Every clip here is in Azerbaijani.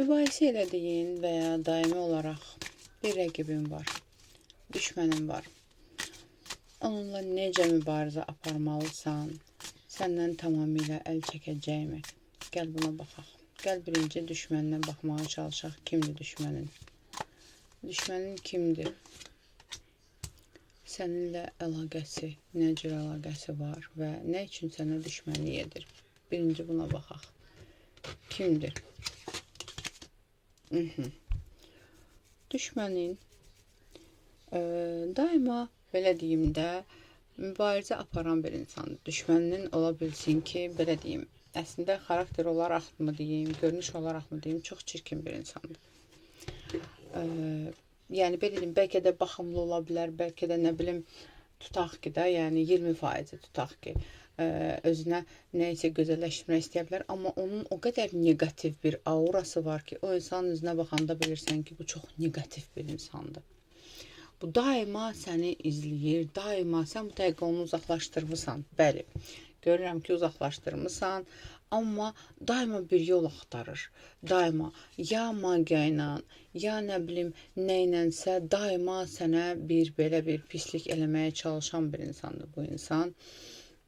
Mübahisə elədiyin və ya daimi olaraq bir rəqibin var, düşmənin var. Onunla necə mübarizə aparmalısan, səndən tamamilə əl çəkəcəkmi? Gəl buna baxaq. Gəl birinci düşməninə baxmağa çalışaq. Kimdir düşmənin? Düşmənin kimdir? Səninlə əlaqəsi, nə cür əlaqəsi var və nə üçün sənə düşmənlik edir? Birinci buna baxaq. Kimdir? Düşmənin daima, belə deyim də, mübarizə aparan bir insandır. Düşməninin ola bilsin ki, belə deyim, əslində xarakter olaraq mı deyim, görünüş olaraq mı deyim, çox çirkin bir insandır. Yəni belə deyim, bəlkə də baxımlı ola bilər, bəlkə də nə bilim, tutaq ki də, yəni 20% tutaq ki, özünə nə isə gözəlləşdirmək istəyə bilər, amma onun o qədər neqativ bir aurası var ki, o insanın üzünə baxanda bilirsən ki, bu çox neqativ bir insandır. Bu daima səni izləyir, daima sən bu dəqiqə onu uzaqlaşdırmısan. Bəli, görürəm ki, uzaqlaşdırmısan, amma daima bir yol axtarır. Daima ya magiya ilə, ya nə bilim, nə ilənsə daima sənə bir belə bir pislik eləməyə çalışan bir insandır bu insan.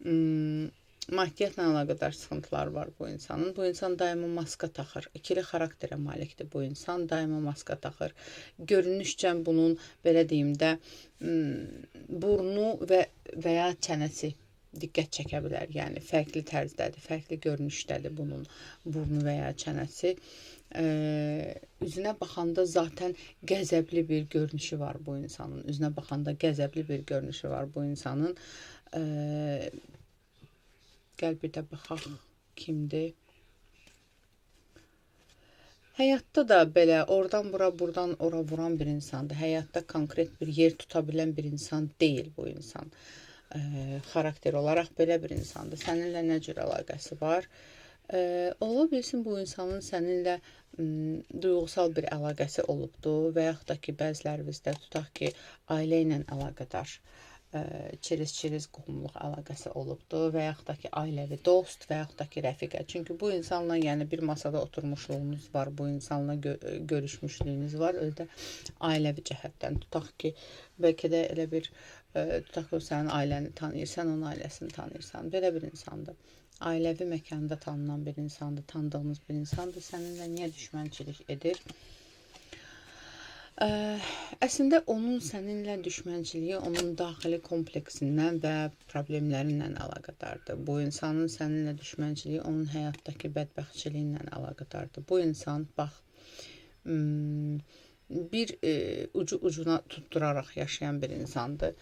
Maddiyyatla əlaqədar sıxıntılar var bu insanın. Bu insan daima maska taxır. İkili xarakterə malikdir bu insan. Daima maska taxır. Görünüşcən bunun, belə deyim də, burnu və ya çənəsi diqqət çəkə bilər. Yəni, fərqli tərzdədir, fərqli görünüşdədir bunun burnu və ya çənəsi. Üzünə baxanda zaten qəzəbli bir görünüşü var bu insanın. Üzünə baxanda qəzəbli bir görünüşü var bu insanın. Gəl bir də baxaq kimdir. Həyatda da belə oradan bura, buradan ora vuran bir insandır. Həyatda konkret bir yer tuta bilən bir insan deyil bu insan. Xarakter olaraq belə bir insandır. Səninlə nə cür əlaqəsi var? Ola bilsin bu insanın səninlə duyğusal bir əlaqəsi olubdur və yaxud da ki, bəzilərimizdə tutaq ki, ailə ilə əlaqədar çiriz-çiriz qohumluq əlaqəsi olubdur və yaxud da ki, ailəvi dost və yaxud da ki, rəfiqə. Çünki bu insanla yəni bir masada oturmuşluğunuz var, bu insanla görüşmüşlüyünüz var. Öyle də ailəvi cəhətdən tutaq ki, bəlkə də elə bir tutaq ki, sənin ailəni tanıyır, sən onun ailəsini tanıyırsan. Belə bir insandır. Ailəvi məkanda tanınan bir insandır, tanıdığınız bir insandır. Səninlə niyə düşmənçilik edir? Əslində, onun səninlə düşmənçiliyi onun daxili kompleksindən və problemlərindən əlaqədardır. Bu insanın səninlə düşmənçiliyi onun həyatdakı bədbəxtçiliyi ilə əlaqədardır. Bu insan, bax, bir ucu ucuna tutduraraq yaşayan bir insandır.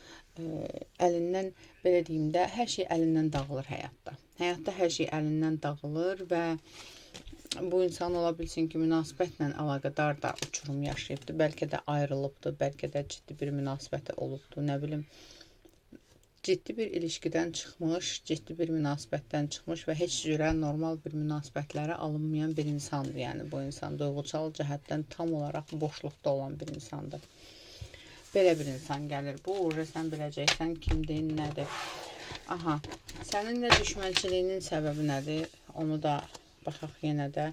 Əlindən, belə deyim də, hər şey əlindən dağılır həyatda. Həyatda hər şey əlindən dağılır və bu insan ola bilsin ki, münasibətlə əlaqədar da uçurum yaşayıbdır. Bəlkə də ayrılıbdır, bəlkə də ciddi bir münasibəti olubdur, nə bilim. Ciddi bir ilişkidən çıxmış, ciddi bir münasibətdən çıxmış və heç cürə normal bir münasibətlərə alınmayan bir insandır. Yəni, bu insan duyğusal cəhətdən tam olaraq boşluqda olan bir insandır. Belə bir insan gəlir. Bu, sən biləcəksən kimdir, nədir. Aha, səninlə düşmənçiliyinin səbəbi nədir? Onu da baxaq yenə də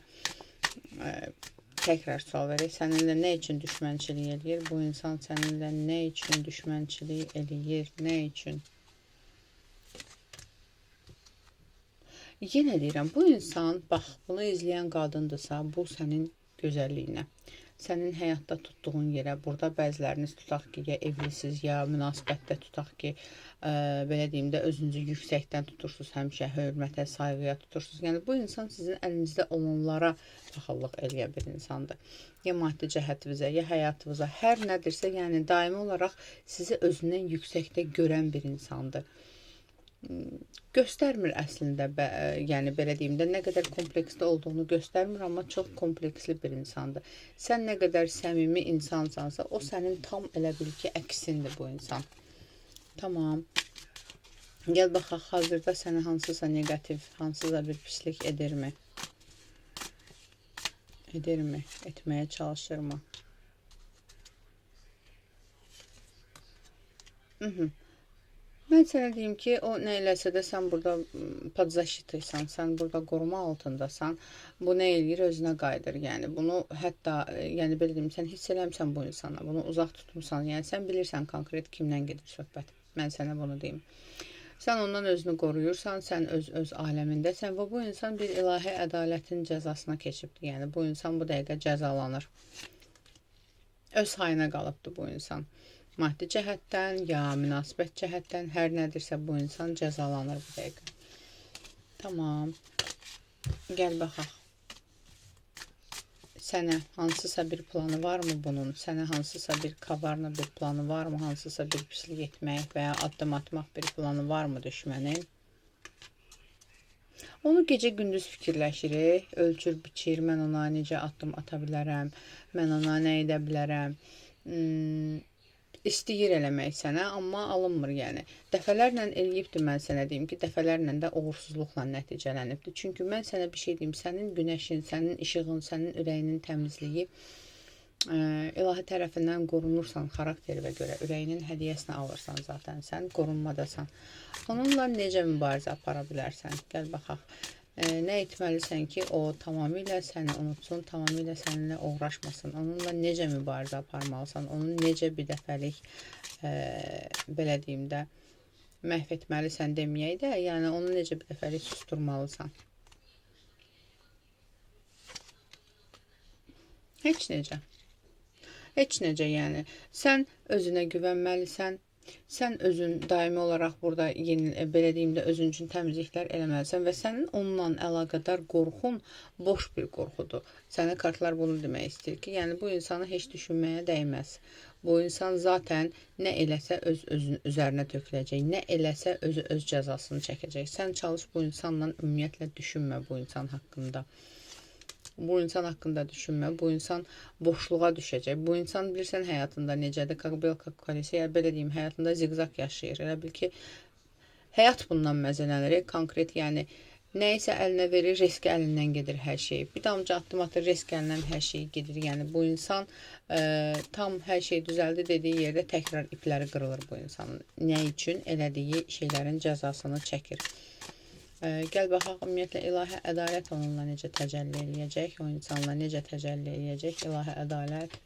təkrar sual verək. Səninlə nə üçün düşmənçilik eləyir? Bu insan səninlə nə üçün düşmənçilik eləyir? Nə üçün? Yenə deyirəm, bu insan, bax, bunu izləyən qadındırsa, bu sənin gözəlliyinə, sənin həyatda tutduğun yerə, burada bəziləriniz tutaq ki, ya evlisiz, ya münasibətdə tutaq ki, belə deyim də, özünüzü yüksəkdən tutursunuz, həmişə hörmətə, sayğıya tutursunuz. Yəni, bu insan sizin əlinizdə olanlara paxıllıq eləyən bir insandır. Ya maddi cəhətinizə, ya həyatınıza, hər nədirsə, yəni daimi olaraq sizi özündən yüksəkdə görən bir insandır. Göstərmir əslində, yəni belə deyim də, nə qədər kompleksli olduğunu göstərmir, amma çox kompleksli bir insandır. Sən nə qədər səmimi insansansa, o sənin tam elə bil ki, əksindir bu insan. Tamam. Gəl baxaq, hazırda sənə hansısa neqativ, hansısa bir pislik edirmi? Edirmi? Etməyə çalışırmı? Mən sənə deyim ki, o nə eləsə də sən burada pod защитaysan, sən burada qoruma altındasan. Bu nə eləyir, özünə qayıdır. Yəni bunu hətta, yəni belə deyim, sən hiss eləmisən bu insana, bunu uzaq tutmusan. Yəni sən bilirsən konkret kimdən gedir söhbət. Mən sənə bunu deyim. Sən ondan özünü qoruyursan, sən öz aləmindəsən və bu insan bir ilahi ədalətin cəzasına keçibdir. Yəni bu insan bu dəqiqə cəzalanır. Öz hayına qalıbdır bu insan. Maddi cəhətdən ya münasibət cəhətdən hər nədirsə bu insan cəzalanır bu dəqiqə. Tamam. Gəl baxaq. Sənə hansısa bir planı varmı bunun? Sənə hansısa bir kavarna bir planı varmı? Hansısa bir pislik etmək və ya addım atmaq bir planı varmı düşmənin? Onu gecə gündüz fikirləşirik, ölçür, biçir, mən ona necə addım ata bilərəm, mən ona nə edə bilərəm. İstəyir eləmək sənə, amma alınmır yəni. Dəfələrlə eləyibdir, mən sənə deyim ki, dəfələrlə də uğursuzluqla nəticələnibdir. Çünki mən sənə bir şey deyim, sənin günəşin, sənin işığın, sənin ürəyinin təmizliyi ilahi tərəfindən qorunursan xarakterinə görə, ürəyinin hədiyyəsini alırsan zaten, sən qorunmadasan. Onunla necə mübarizə apara bilərsən? Gəl baxaq. Nə etməlisən ki, o tamamilə səni unutsun, tamamilə səninlə uğraşmasın. Onunla necə mübarizə aparmalısan, onu necə bir dəfəlik, belə deyim də, məhv etməlisən deməyək də, yəni onu necə bir dəfəlik susturmalısan. Heç necə. Heç necə yəni. Sən özünə güvənməlisən. Sən özün daimi olaraq burada yeni, belə deyim də, özün üçün təmizliklər eləməlisən və sənin onunla əlaqədar qorxun boş bir qorxudur. Sənə kartlar bunu demək istəyir ki, yəni bu insanı heç düşünməyə dəyməz. Bu insan zaten nə eləsə öz özünün üzərinə töküləcək, nə eləsə özü öz cəzasını çəkəcək. Sən çalış bu insanla ümumiyyətlə düşünmə bu insan haqqında. Bu insan haqqında düşünmə, bu insan boşluğa düşəcək. Bu insan bilirsən həyatında necədir, Belka kolesi, yəni belə deyim, həyatında ziqzaq yaşayır. Elə bil ki, həyat bundan məzələnir, konkret yəni nəyisə əlinə verir, risk əlindən gedir hər şey. Bir damcı addım atır, risk əlindən hər şey gedir. Yəni bu insan tam hər şey düzəldi dediyi yerdə təkrar ipləri qırılır bu insanın. Nə üçün? Elədiyi şeylərin cəzasını çəkir. Gəl baxaq, ümumiyyətlə, ilahi ədalət onunla necə təcəlli eləyəcək, o insanla necə təcəlli eləyəcək, ilahi ədalət.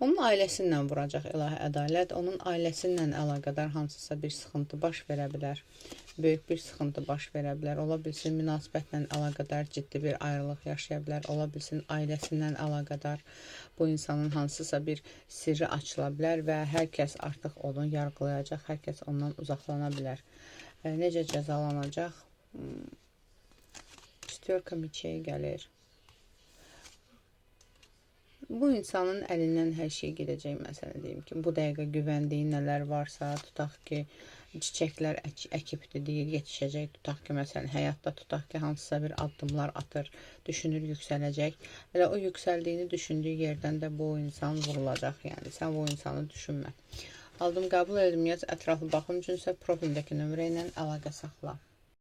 Onun ailəsindən vuracaq ilahi ədalət, onun ailəsindən əlaqədar hansısa bir sıxıntı baş verə bilər, böyük bir sıxıntı baş verə bilər, ola bilsin münasibətlə əlaqədar ciddi bir ayrılıq yaşaya bilər, ola bilsin ailəsindən əlaqədar bu insanın hansısa bir sirri açıla bilər və hər kəs artıq onu yargılayacaq, hər kəs ondan uzaqlana bilər. Necə cəzalanacaq? Şestyorka miçeyi gəlir. Bu insanın əlindən hər şey gedəcək, məsələn deyim ki, bu dəqiqə güvəndiyi nələr varsa, tutaq ki, çiçəklər əkibdir, deyir, yetişəcək, tutaq ki, məsələn, həyatda tutaq ki, hansısa bir addımlar atır, düşünür, yüksələcək. Elə o yüksəldiyini düşündüyü yerdən də bu insan vurulacaq, yəni sən bu insanı düşünmə. Aldım, qəbul edim, yaz ətraflı baxım üçünsə profildəki nömrə ilə əlaqə saxla.